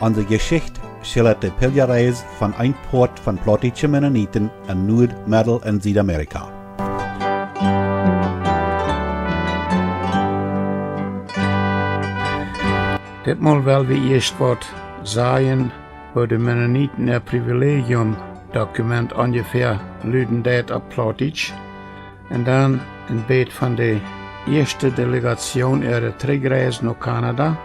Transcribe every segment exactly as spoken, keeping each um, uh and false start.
Onse Jeschicht schildat de Piljareis von een Poat von plautdietsche Mennoniten en Nuad-, Meddel- un Siedamerika. Ditmol well wie ieescht waut sajen, woo de Mennoniten äa Privilegium-Dokument onjefäa luden deit opp Plautdietsch, un dan een bät von de ieeschte Delegatsjoon äare Trigjreis no Kanada,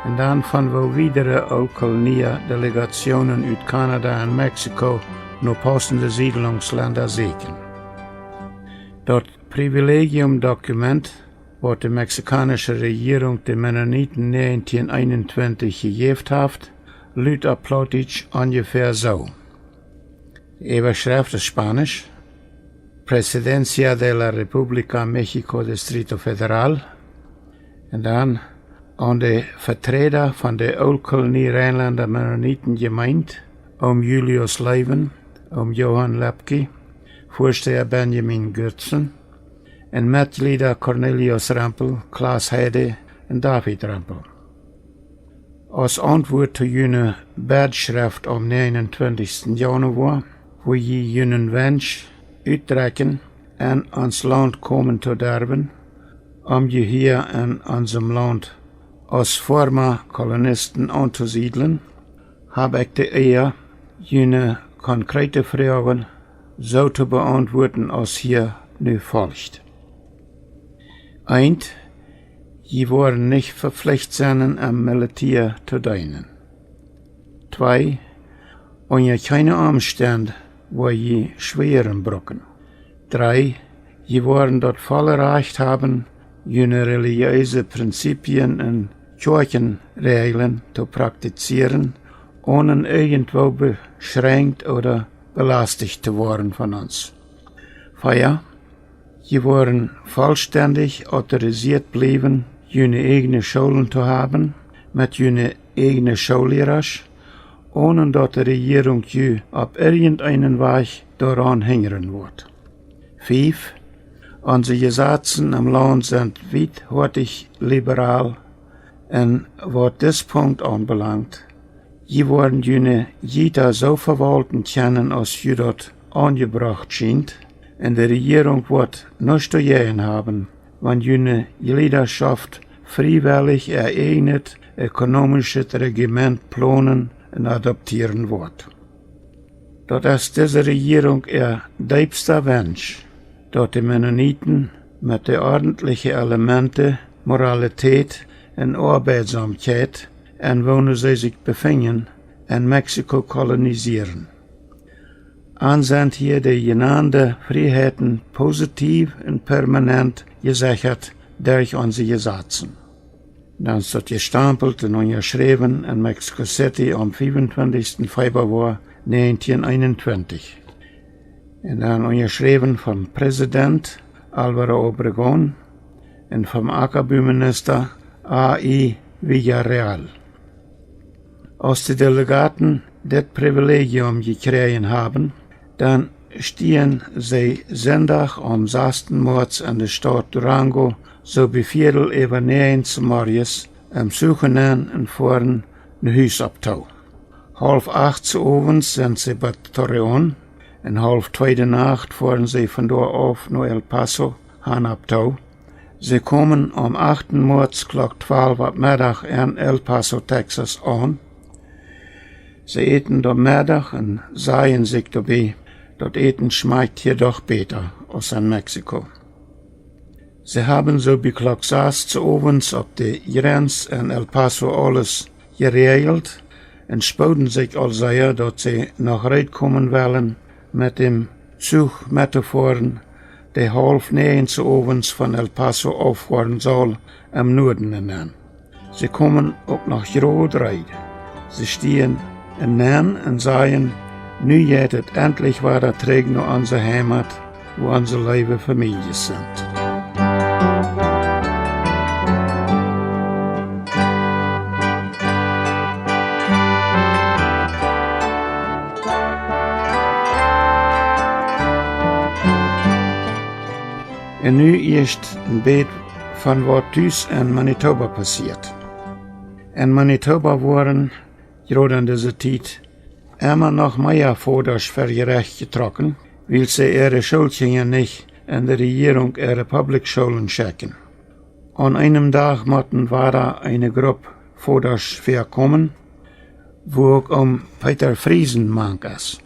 un dan von woo wiedere Ooltkolonia Delegatsjoonen ut Kanada un Mexiko no paussende Siedlungslenda säkjen. Daut Privilegium-Dokument, waut de mexikaunische Rejierunk de Mennoniten näajentieen eenuntwintich jejäft haft, lut opp Plautdietsch onjefäa soo. De Äwaschreft es Spaunisch: Presidencia de la República México, Distrito Federal. Un dan aun de Veträda von de Ooltkolonie Reinlenda Mennoniten Jemeent, Oom Julius Loewen, Oom Johann Loewen, Väasteha Benjamin Goertzen, un Metjlieda Cornelius Rempel, Klaas Heide un David Rempel. Aus Auntwuat to june Bädschreft aum näajenuntwintichsten Januoa, wua jie junen Wensch utdrekjen, en ons Launt komen to derwen, om junt hia en onsem Launt aus foarma Kolonisten auntosiedlen, hab ekj de Ea, june konkrete Froagen soo to beauntwuaden aus hia nu folcht. Eent: Jie woaren nich veflicht sennen, em Militäa to deenen. Twee: Unja kjeene Omstend woa jie schwäaren brucken. Dree: Jie woaren daut volle Rajcht haben, june relijeese Prinzipien un Kjoakjenräajlen to praktizieren, onen irjentwoo beschränkjt ooda belasticht to woaren von ons. Vea: Jie woaren vollstendich autoriseat bliewen, june ieejne Schoolen to haben, met june ieejne Schoollierasch, onen daut de Rejierunk junt opp irjenteenen Wajch doaraun hinjren woat. Fief: Onse Jesazen em Launt sent wiethoatich liberal, un waut dis Punkt aunbelangt, jie woaren june Jieda soo vewaulten kjennen aus junt daut aunjebrocht schient, un de Rejierunk woat nuscht doajäajen haben, wan june Jliedaschoft friewellich äa ieejnet ökonomischet Regiment plonen un adoptieren woat. Daut es dise Rejierunk äa deepsta Wensch, daut de Mennoniten met de ordentliche Elementen Moralität un Oabeitsamkjeit, en woone see sikj befinjen, en Mexiko kolonisieren. An sent hia de jenande Frieheiten positiev un permanent jesechat derch onse Jesazen. Dan es daut jestampelt un unjaschräwen en Mexico City aum fiefuntwintichsten Februoa näajentieen eenuntwintich. Un dan unjaschräwen vom Präsident Álvaro Obregón un vom Ackerbauminister A I Villarreal. Aus de Delegaten dit Privilegium jekjräajen haben, dan stiejen see Sindach aum sasten Moaz en de Staut Durango, soo bie Viedel äwa näajen zemorjes, em Zuch nenn un foaren no Hus opp too. Haulf acht zemorjes sent see bie Torreón, un haulf twee de Nacht foaren see von doa auf no El Paso, han opp too. See komen aum achten Moaz Klock twalw opp Meddach en El Paso, Texas aun. See äten doa Meddach un sajen sikj doabie, daut Äten schmakjt hia doch bäta aus en Mexiko. See haben soo bie Klock sas zemorjes opp de Jrenz en El Paso aules jeräajelt un spooden sikj aul sea, daut see noch reed komen wellen, met däm Zuch mettofoaren, dee haulf näajen zemorjes von El Paso auffoaren saul, em Nuaden nenn. See komen uk noch jrod reed. See stiejen nenn un sajen: Nu jeit et entlich wada trigj no onse Heimat, wua onse leewe Famieljes sent. Un nu ieescht een bät von waut tus en Manitoba passieet. En Manitoba woaren Jrod en dise Tiet emma noch mea Vodasch ver Jerecht jetrocken, wiels see äare Schoolkjinja nich en de Rejierunk äare Publikschoolen schekjen. Aun eenem Dach motten wada eene Grupp Vodasch väakomen, wua uk Oom Peter Friesen mank es.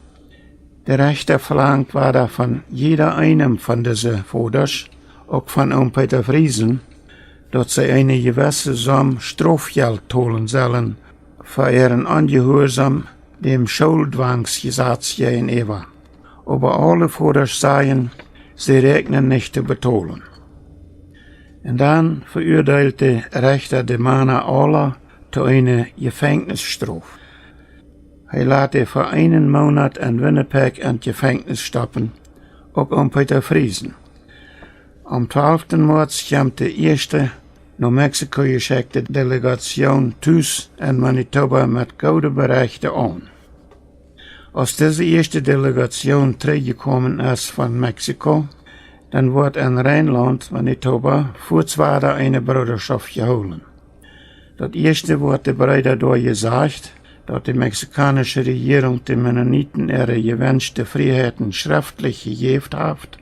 De Rechta velangt wada von jieda eenem von dise Vodasch, uk von Oom Peter Friesen, daut see eene jewesse Somm Strofjelt tolen sellen fa äaren Onjehuarsom däm Schooldwangsjesaz jäajenäwa. Oba aule Vodasch sajen, see räakjnen nich to betolen. Un dan veuadeelt de Rechta de Mana aula to eene Jefenkjnisstrof. Hee lat dee fa eenen Moonat en Winnipeg en Jefenkjnis stoppen, uk Oom Peter Friesen. Aum twalften Moaz kjemt de ieeschte no Mexiko jeschekjte Delegatioon tus en Manitoba met goode Berechte aun. Aus dise ieeschte Delegatioon trigjjekomen es von Mexiko, dan woat en Reinlaunt, Manitoba, fuaz wada eene Broodaschoft jehoolen. Daut ieeschte woat de Breeda doa jesajcht, daut de mexikaunische Rejierunk de Mennoniten äare jewenschte Frieheiten schreftlich jejäft haft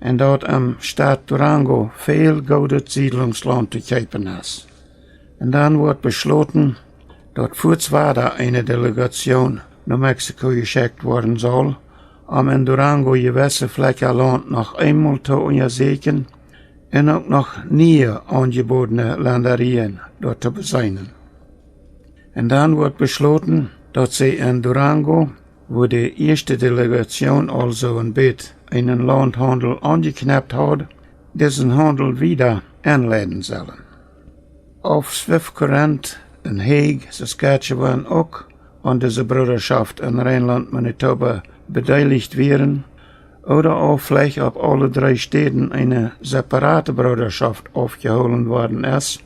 un daut em Staut Durango väl goodet Siedlungslaunt to kjeepen es. Un dan woat beschloten, daut fuaz wada eene Delegatioon no Mexiko jeschekjt woaren saul, om en Durango jewesse Flekja Launt noch eemol to unjasäkjen un uk noch niee aunjebodne Lendarieen doa to beseenen. Un dan woat beschloten, daut see en Durango, wua de ieeschte Delegatioon aul soo een bät eenen Launthaundel aunjekjnept haud, disen Haundel wieda enleiden sellen. Auf Swift Current en Hague, Saskatchewan uk aun dise Broodaschoft en Reinlaunt, Manitoba bedeelicht wieren, ooda auf veleicht opp aule dree Städen eene separate Broodaschoft aufjehoolen worden es,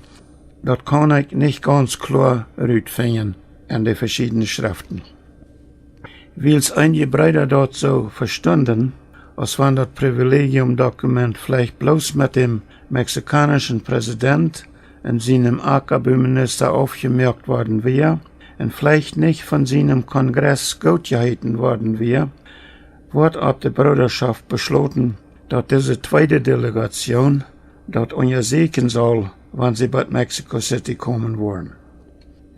daut kaun ekj nich gaunz kloa rutfinjen en de veschiedne Schreften. Wiels eenje Breeda daut soo vestunden, aus wan daut Privilegiumdokument veleicht bloos met däm mexikaunischen Präsident un sienem Ackerbauminista aufjemoakt worden wia un veleicht nich von sienem Kongress gootjeheeten worden wia, woat opp de Broodaschoft beschloten, daut dise tweede Delegatioon daut unjasäkjen saul, wan see bot Mexico City komen woaren.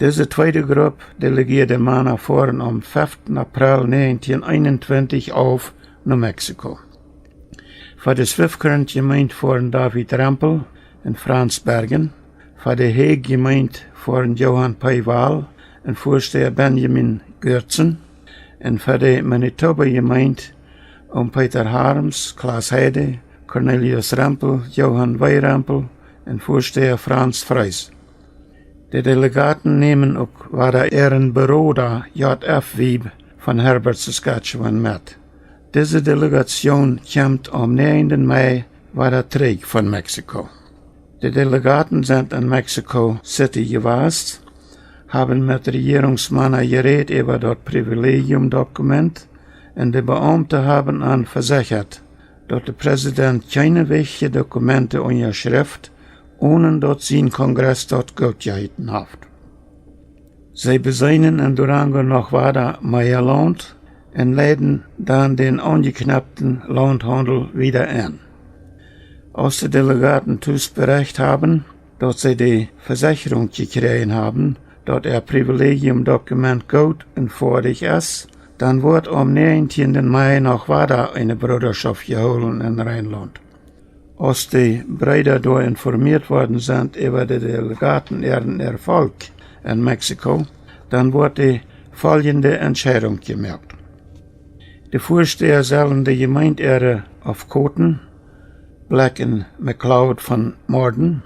Dise tweede Grupp delegieede Mana foaren aum feften April näajentieen eenuntwintich auf no Mexiko. Fa de Swift Current Jemeent foaren David Rempel un Franz Bergen, fa de Hague Jemeent foaren Johann P. Wall un Väasteha Benjamin Goertzen, un fa de Manitoba Jemeent Oom Peter Harms, Klaas Heide, Cornelius Rempel, Johann W. Rempel un Väasteha Franz Frees. De Delegaten nämen uk wada äaren Beroda J. F. Wiebe von Herbert, Saskatchewan met. Dise Delegatioon kjemt aum näajenden Mai wada trigj von Mexiko. De Delegaten sent en Mexico City jewast, haben met Rejierungsmana jerät äwa daut Privilegiumdokument un de Beaumte haben an vesechat, daut de Präsident kjeene wichtje Dokumente unjaschrift, onen daut sien Kongress daut gootjeheeten haft. See beseenen en Durango noch wada mea Launt un leiden dan dän aunjekjnepten Launthaundel wieda en. Aus de Delegaten tus berecht haben, daut see de Vesechrunk jekjräajen haben, daut äa Privilegiumdokument goot un foadich es, dan woat aum näajentieenden Mai noch wada eene Broodaschoft jehoolen en Reinlaunt. Aus de Breeda doa informieet worden sent äwa de Delegaten äaren Erfolg en Mexiko, dan woat de foljende Entscheidunk jemoakt. De Väasteha sellen de Jemeent äare Aufkoten, Black un McLeod von Morden,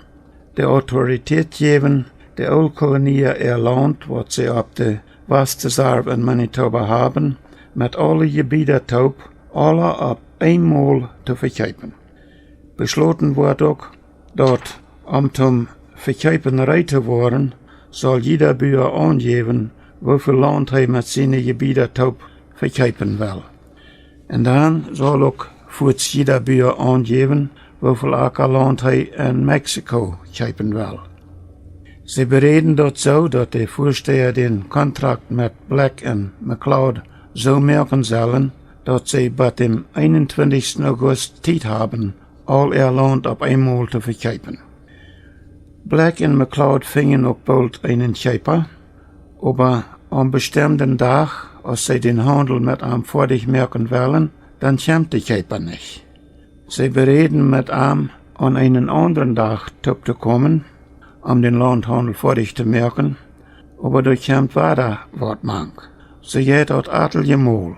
de Autoritäet jäwen, de Ooltkolonia äa Launt, waut see opp de Wastreserv en Manitoba haben, met aule Jebieda toop, aula opp eenmol to vekjeepen. Beschloten woat uk, daut om toom Vekjeepen reed to woaren, saul jieda Bua aunjäwen, woo väl Launt hee met siene Jebieda toop vekjeepen well. Un dan saul uk fuaz jieda Bua aunjäwen, woo väl Acka Launt hee en Mexiko kjeepen well. See beräden daut soo, daut de Väastäa dän Kontrakt met Black un McLeod soo moaken sellen, daut see bat däm eenuntwintichsten August Tiet haben, aul äa Launt opp eenmol to vekjeepen. Black un McLeod finjen uk boolt eenen Kjeepa, oba aum bestemden Dach, aus see dän Haundel met am foadich moaken wellen, dan kjemt de Kjeepa nich. See beräden met am, aun eenen aundren Dach toop to komen, om dän Launthaundel foadich to moaken, oba doa kjemt wada waut mank. See jeit daut atelje Mol.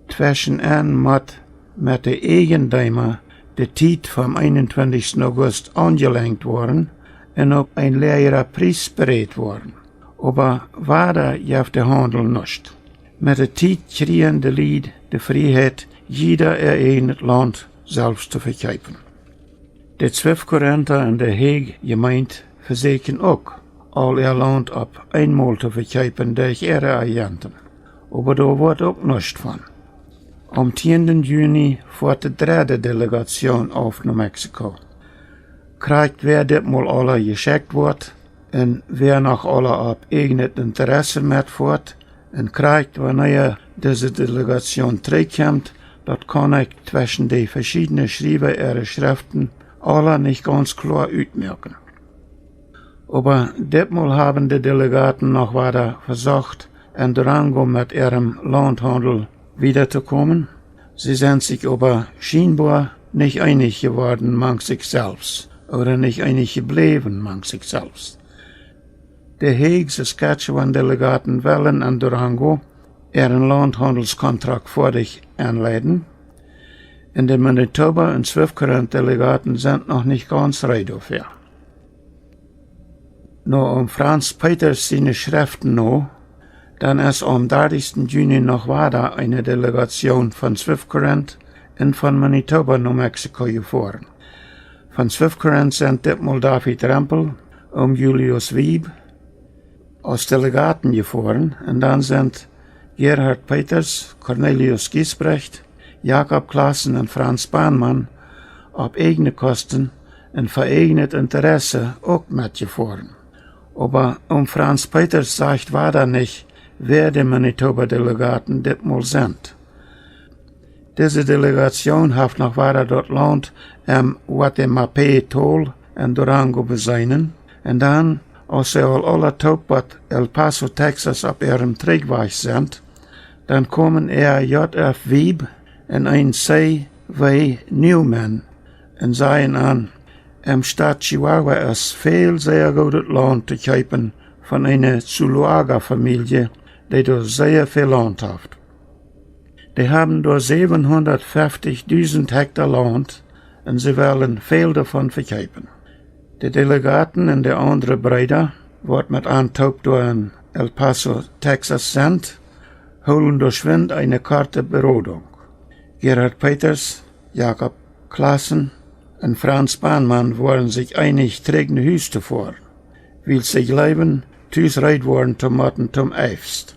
Tweschen enn mott met de Eajendeema de Tiet vom eenuntwintichsten August aunjelenjt woaren un opp een läajra Pries berät woaren. Oba wada jeft de Haundel nuscht. Met de Tiet kjrieen de Lied de Frieheit, jieda äa eejnet Launt selfst to vekjeepen. De Swift Currenta un de Hague Jemeent vesäkjen uk, aul äa Launt opp eenmol to vekjeepen derch äare Agenten. Oba doa woat uk nuscht von. Aum tieenden Juni foat de dredde Delegatioon auf no Mexiko. Krakjt wäa ditmol aula jeschekjt woat un wäa noch aula opp eejnet Interesse metfoat, un krakjt wanea dise Delegatioon trigjkjemt, daut kaun ekj tweschen de veschiedne Schriewa äare Schreften aula nich gaunz kloa utmoaken. Oba ditmol haben de Delegaten noch wada vesocht, en Durango met äarem Launthaundel wieda to komen. See sent sikj oba schienboa nich eenich jeworden mank sikj selfst, ooda nich eenich jebläwen mank sikj selfst. De Hague Saskatchewan Delegaten wellen en Durango äaren Launthaundelskontrakt foadich enleiden, un de Manitoba un Swift Current Delegaten sent noch nich gaunz reed doafäa. No Om Franz Peters siene Schreften no, dan es aum dartichsten Juni noch wada eene Delegatioon von Swift Current un von Manitoba no Mexiko jefoaren. Von Swift Current sent ditmol David Rempel, Om Julius Wiebe, aus Delegaten jefoaren, un dan sent Gerhard Peters, Cornelius Giesbrecht, Jakob Classen un Franz Bahnmann opp eejne Kosten un fa eejnet Interesse uk metjefoaren. Oba Om Franz Peters sajcht wada nich, wäa de Manitoba Delegaten ditmol sent. Dise Delegatioon haft noch wada daut Launt em Guatemapé Tol en Durango beseenen, un dan, aus see aul aula toop bat El Paso, Texas opp äarem Trigjwajch sent, dan komen äa J F Wiebe un een C W Newman un sajen an, em Staat Chihuahua es väl sea goodet Launt to kjeepen von eene Zuloaga Famielje, dee doa sea väl Launt haft. Dee haben doa säwenhundatfeftichdusent Hekta Launt un see wellen väl doavon vekjeepen. De Delegaten un de aundre Breeda, waut met an toop doa en El Paso, Texas sent, hoolen doa schwind eene korte Berodunk. Gerhard Peters, Jakob Classen un Franz Bahnmann woaren sikj eenich trigj no Hus to foaren, wiels see jleewen, tus reed woaren to motten toom Eefst.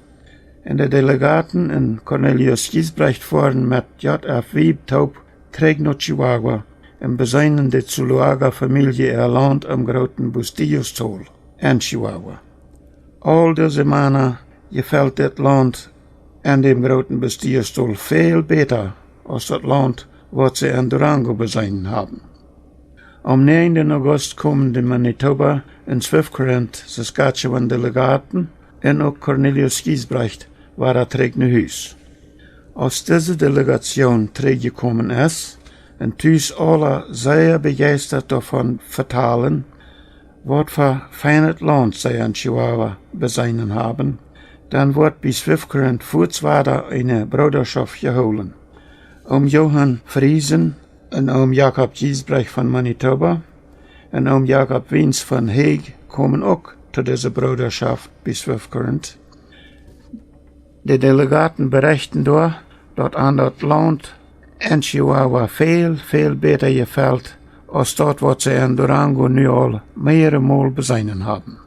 Un de Delegaten un Cornelius Giesbrecht foaren met J F Wiebe toop trigj no Chihuahua un beseenen de Zuloaga Famielje äa Launt em grooten Bustillos Tol en Chihuahua. Aul dise Mana jefelt dit Launt en däm grooten Bustillos Tol väl bäta aus daut Launt, waut see en Durango beseenen haben. Aum näajenden August komen de Manitoba un Swift Current Saskatchewan Delegaten un uk Cornelius Giesbrecht wada trigj no Hus. Aus dise Delegatioon trigjjekomen es un tus aula sea bejeistat doavon vetalen, waut fa feinet Launt see en Chihuahua beseenen haben, dan woat bie Swift Current fuaz wada eene Broodaschoft jehoolen. Om Johann Friesen un Om Jakob Giesbrecht von Manitoba un Om Jakob Wiens von Hague komen uk to dise Broodaschoft bie Swift Current. De Delegaten berechten doa, daut an daut Launt en Chihuahua väl, väl bäta jefelt aus daut, waut see en Durango nu aul mearemol beseenen haben.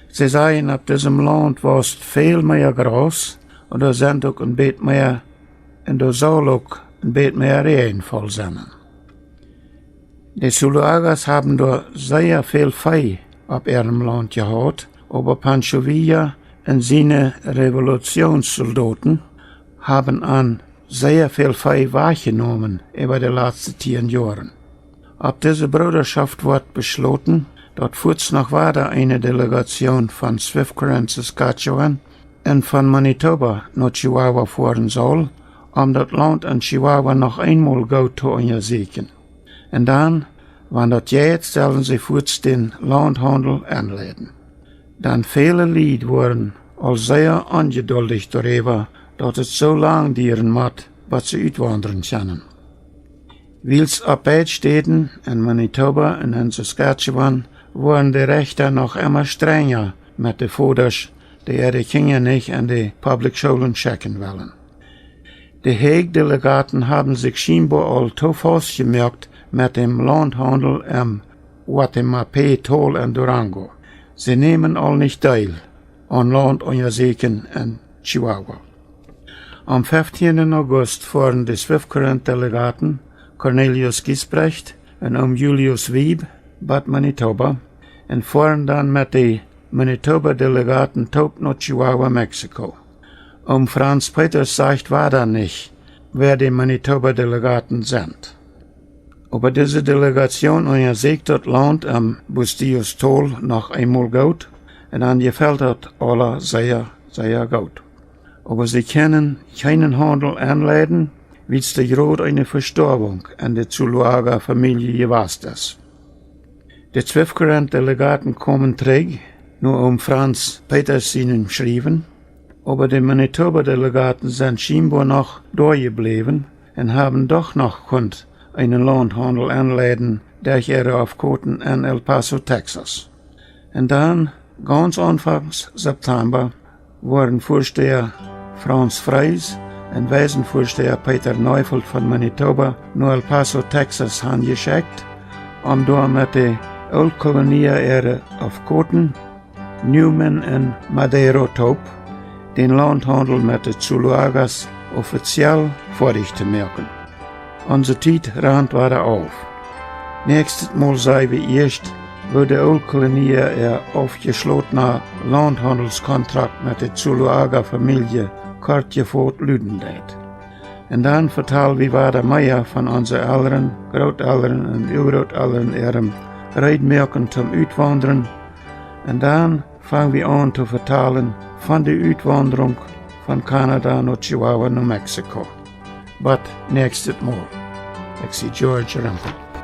See sajen, opp disem Launt waust väl mea Graus un doa sent uk een bät mea, un doa saul uk een bät mea Räajenfaul sennen. De Zuloagas haben doa sea väl Vee opp äarem Launt jehaut, oba Pancho Villa un siene Revolutionssoldoten haben an sea väl Vee wajchjenomen äwa de latste tieen Joaren. Opp dise Broodaschoft wort beschloten, daut fuats noch wada eene Delegazion von Swift Current Saskatchewan un von Manitoba no Chihuahua foaren saul, om daut Launt en Chihuahua noch eenmol goot to unjasieekjen. Un dan, wan daut jeit, sellen see fuats dän Launthaundel aunleiden. Dan väle Lied wieren aul sea onjeduldich doaräwa, daut et soo lang dieren mott, bat see utwaundren kjennen. Wiels opp beid Städen, en Manitoba un en Saskatchewan, wieren de Rechta noch emma strenja met de Vodasch, dee äare Kjinja nich en de public Schoolen schekjen wellen. De Hague Delegaten haben sikj schienboa aul too faust jemoakt met däm Launthaundel em Watemapee Tol en Durango. See nämen aul nich Deel aun Launt unjasieekjen en Chihuahua. Aum fieftienden August foaren de Swift Current Delegaten Cornelius Giesbrecht un Oom Julius Wiebe bat Manitoba un foaren dan met de Manitoba Delegaten toop no Chihuahua, Mexiko. Oom Franz Peters sajcht wada nich, wäa de Manitoba Delegaten sent. Oba dise Delegazion unjasieekjt daut Launt em Bustillos Tol noch eenmol goot, un an jefelt daut aula sea, sea goot. Oba see kjennen kjeenen Haundel aunleiden, wiels doa jrod eene Vestoawunk en de Zuloaga Famielje jewast es. De Swift Current Delegaten komen trigj no Oom Franz Peters sienem Schriewen, oba de Manitoba Delegaten sent schienboa noch doa jebläwen un haben doch noch kunt eenen Launthaundel aunleiden derch äare Aufkoten en El Paso, Texas. Un dan, gaunz aunfangs September, wieren Väastäa Franz Fries un Weisenväastäa Peter Neufeld von Manitoba no El Paso, Texas, hanjeschekjt, om doa met de Ooltkolonia äare Aufkoten, Newman un Madero toop, dän Launthaundel met de Zuloagas offiziell foadich to moaken. Onse Tiet rant wada auf. Näakjstet Mol see wie ieescht, woo de Ooltkolonia äa aufjeschlotna Launthaundelskontrakt met de Zuloaga Famielje kort jefot luden deit. Un dan vetal wie wada mea von onse Elren, Grootelren un Uagrootelren äarem Reedmoaken toom Utwaundren. Un dan fang wie aun to vetalen von de Utwaundrunk von Kanada no Chihuahua, New Mexico. Bat näakjstet Mol. Ekj sie George Rempel.